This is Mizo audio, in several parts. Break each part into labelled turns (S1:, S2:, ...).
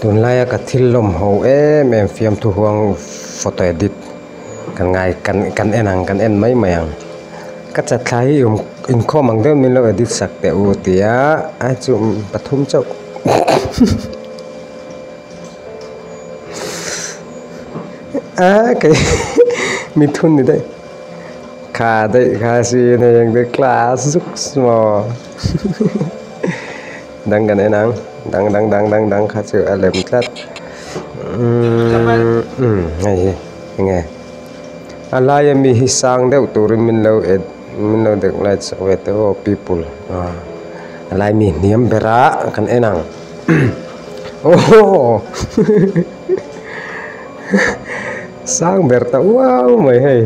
S1: Tunlaia ka thil lawm ho em em fiamthu huang photo edit kan ngai kan kan en ang kan en mai mai ang ka chatthla hi inkhawm ang deuh min lo edit sak teh u tia ai chu pathum chauh a kei mithun ni daih kha daih kha sin hei ang te class zuk maw. Dang kan en ang dang dang dang dang dang kha chu a lem tlat umm umm hei hi enge a laia mi hi sang deuh turin min lo ed min lo dek light sak ve teh aw people ah a lai mi hniam ber a kan en ang aw sang ber ta uau mai hei.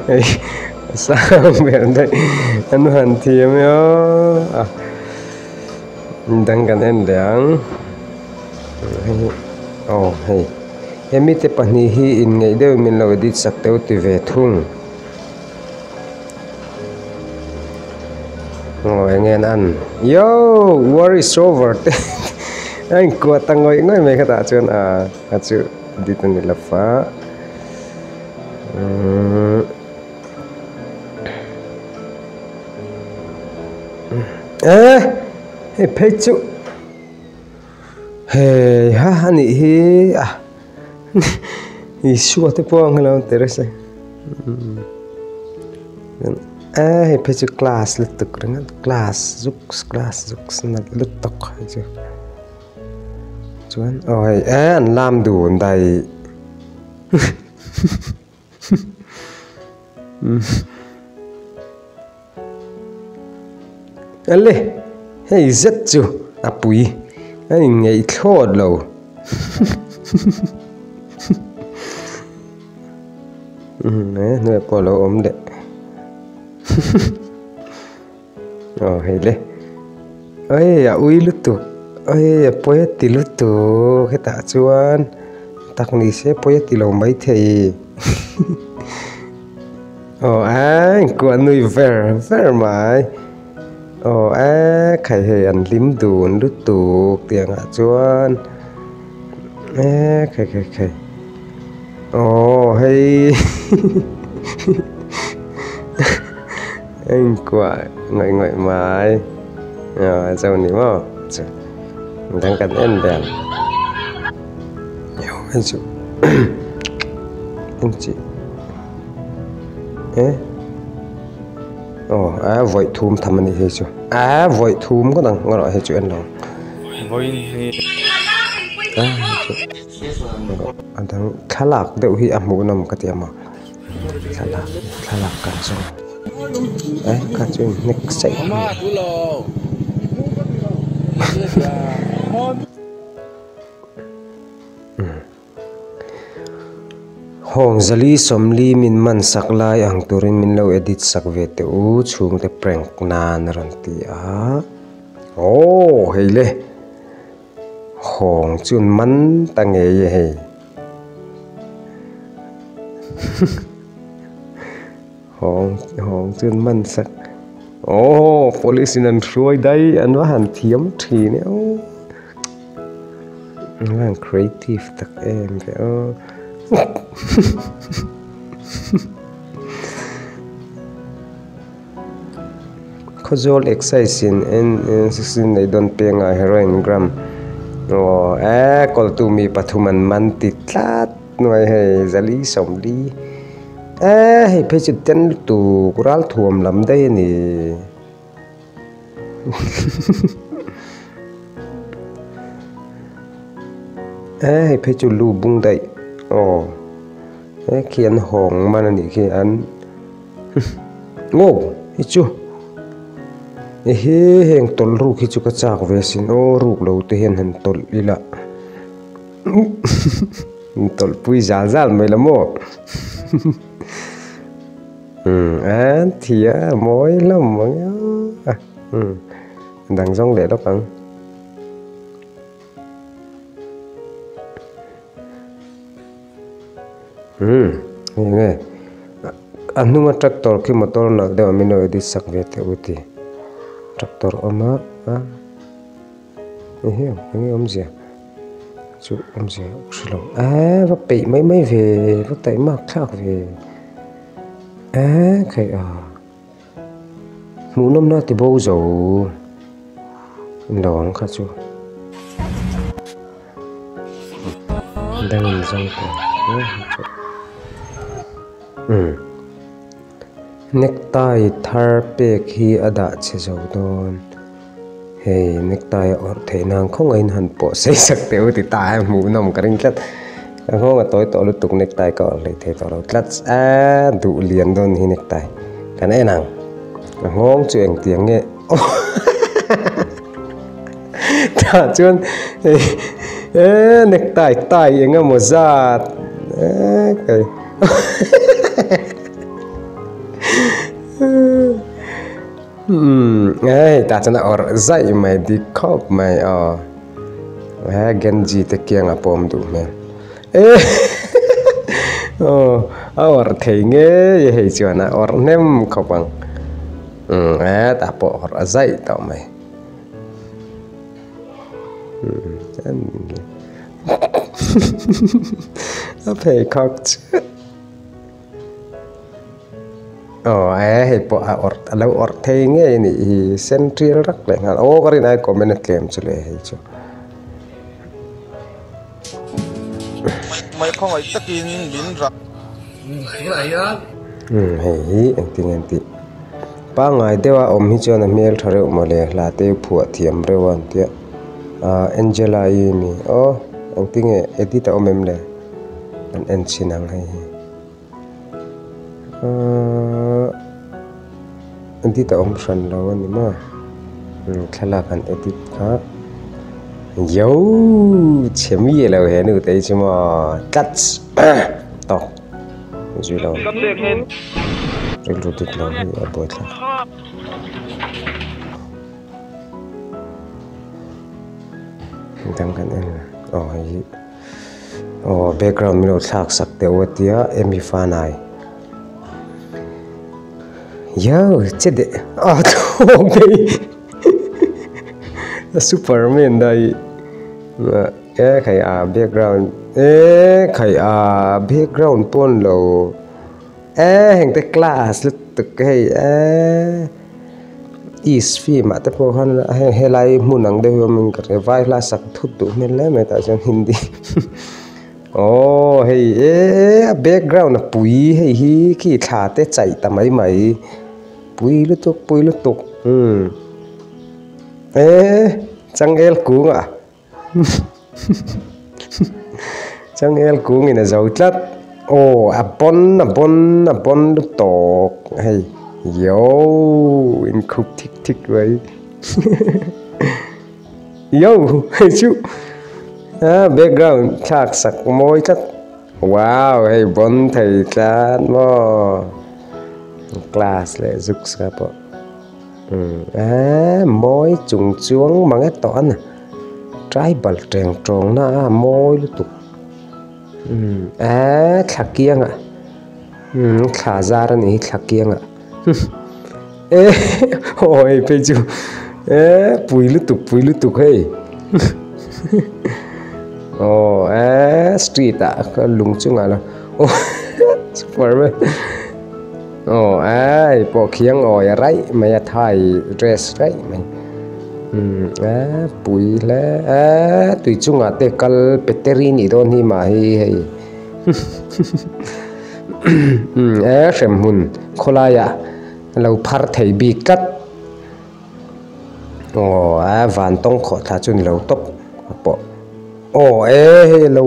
S1: Hei sang ber daih an han thiam e aw dang kan en leh ang hei aw hei hemi te pahnih hi inngeih deuh in min lo edit sak teuh ti ve thung aw eng nge an an yo war is over te a inkuah ta ngawih ngawih mai khatah chuan a a chu edit a ni lo va. Eh hei phei chu hei ha a nih hi a Isua te pawh ang alo ti reng se eh hei phei chu class lutuk ringawt class zuks class zuks nalh lutuk hei chu. Chuan aw hei eh an lam dun daih Ale hei zet chu a pui a inngeih thlawt lo eh hnuaiah pawh a lo awm leh Aw hei le oi a ui lutuk oi a pawi a ti lutuk hetah chuan tak ni se pawi a ti lo maithei aw a inkuah nui ver ver mai aw a khai hei an hlim dun lutuk tiang ah chuan e khai khai khai aw hei. A inkuah ngawih ngawih mai aw zo ni maw chu dang kan en ve ang hei chu engchi eh aw a vawi thum tham a nih hei chu a vawi thum ngawt ang ngawt hei chu en lo a hei chu a dang thlalak deuh hi a hmuhnawm ka ti a maw. Thlalak thlalak kan zawng eh kha chu in hnek saih a ni Hawng zali sawmli min man sak lai ang turin min lo edit sak ve teh u chhungte prank nan a rawn ti a aw hei le Hawng chu an man ta ngei e hei. Hawng hawng chu an man sak. Aw police in an hruai daih an va han thiam thin e aw. An va han creative tak em ve aw. Khawzawl excise in N nei dawn peng ah heroin gram aw eh kawltu mi pathum an man ti tlat nuai hei zali sawmli eh hei phei chu ten lutuk ral thuam lam daih a ni eh hei phei chu lu bung daih aw eh khi an hawng man a nih khi an. Aw hi chu ehe heng tawlh ruk hi chu ka chak ve asin aw ruk lo te hian han tawlh ila tawlh pui zal zal mai la maw umm a thia mawi hlawm ang a umm dang zawng leh lawk ang. Umm hei nge a hnunga tractor khi motor nalh deuh a min lo edit sak ve teh u ti tractor awm a a. Eheu eng nge awmzia chu awmzia ka hre lo eee va peih mai mai ve va taih mak thlak ve eee khaih a hmuh nawmna ti bo zo lo ang kha chu dangin zawng teh ang umm. Necktie thar pek hi a dah chhe zo dawn. Hei necktie a awrh theih nan khawngaihin han pawh sei sak teh u ti ta a hmuh nawm ka ring tlat. Ka nghawng a tawi tawh lutuk necktie ka awrh hlei thei tawh lo tlat. Aaa duh lian dawn hi necktie kan en ang. Ka nghawng chu engtiang nge tah chuan hei eee necktie tie eng emaw zat eee kai. Umm hei tah chuan a awrh zaih mai dik khawp mai aw he Genji te kiangah pawh awm duh hmel eh aw a awrh thei ngei a hei chuan a awrh hnem khawp ang umm hetah pawh awrh a zaih tawh mai umm a pheikhawk chu. Aw e hei pawh a awrh a lo awrh thei ngei a nih hi sen tial rak leh nghal aw ka rin ai comment a tlem chu le hei chu.
S2: Mai khawngaih takin min rak.
S1: Umm hei hi engtin nge an tih pangngai deuha awm hi chuan a hmel tha reuh mawle hla te phuah thiam reuh a an tia ah Angela i mi aw engtin nge edit a awm em le. An en chhin ang hei hi ahh edit a awm hran lo a ni maw thlalak an edit kha yo chhe mi lo he nu te hi chu maw tlats tawk zui lo rilru dik lo hi a buai thlak. Dang kan en aw hei hi. Aw background min lo thlak sak teh u a tia emi fanai yo che deh a thlawk daih a superman daih e khai a background e khai a background pawh an lo e heng te class lutuk hei e east film ah te pawh khan heng helai hmun ang deuh hi awm in ka hria vai hla sak thut duh hmel hle mai tah chuan hindi aww hei e a background a pui hei hi khi thla te chaih ta mai mai pui lutuk pui lutuk umm e changel kung ah. Changel kungin a zo tlat. Aw a pawn a pawn a pawn lu tawk hei yo in khup thik thik mai yo hei chu a background thlak sak mawi tlat wow hei bawn thei tlat maw class leh zuk sa pawh. Eee mawi chung chuang mang e tawh a ni tribal teng tawng na a mawi lutuk eee thla kiang ah thla zar a nih hi thla kiang ah eee aw hei phei chu eee pui lutuk pui lutuk hei aw eee street ah lung chungah lo aw superman. Aw ai pawh khiang awi a raih mai a thai dress raih mai umm a pui hle a tui chungah te kal peteri nih dawn hi mah hi hei umm e hremhmun khawlaiah lo phar thei bik tlat aw a van tawng khawh thla chu ni lo tawp a pawh aw e hei lo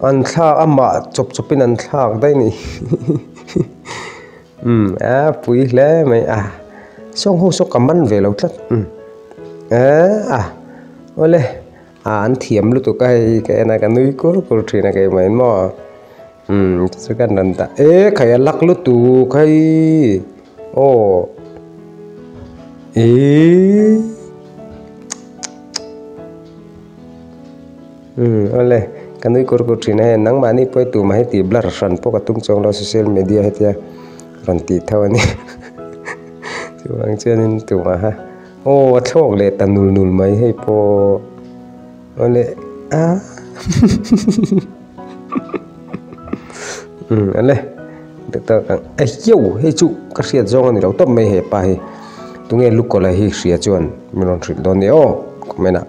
S1: an thlak amah chawp chawpin an thlak daih a ni. Umm a pui hle mai a sawng ho saw ka man ve lo tlat umm a awle a an thiam lutuk a hei ka en a ka nui kur kur thin a keimah in maw umm chu kan rawn dah e khai a lak lutuk hei aw ihh Umm awle, ka nui kur kur thin a hei nangmahni pawh hi tumah hi tih blur hran pawh ka tum chuang lo social media hetia rawn tih tho a ni chuvang chuanin tumah ha aw a thlawk leh ta nul nul mai hei pawh. Awle a umm ale dik tak ang ehiau hei chu ka hriat zawng a ni lo tawp mai he pa hi tunge lukawlh hi hria chuan min rawn hrilh dawn nia aw comment ah.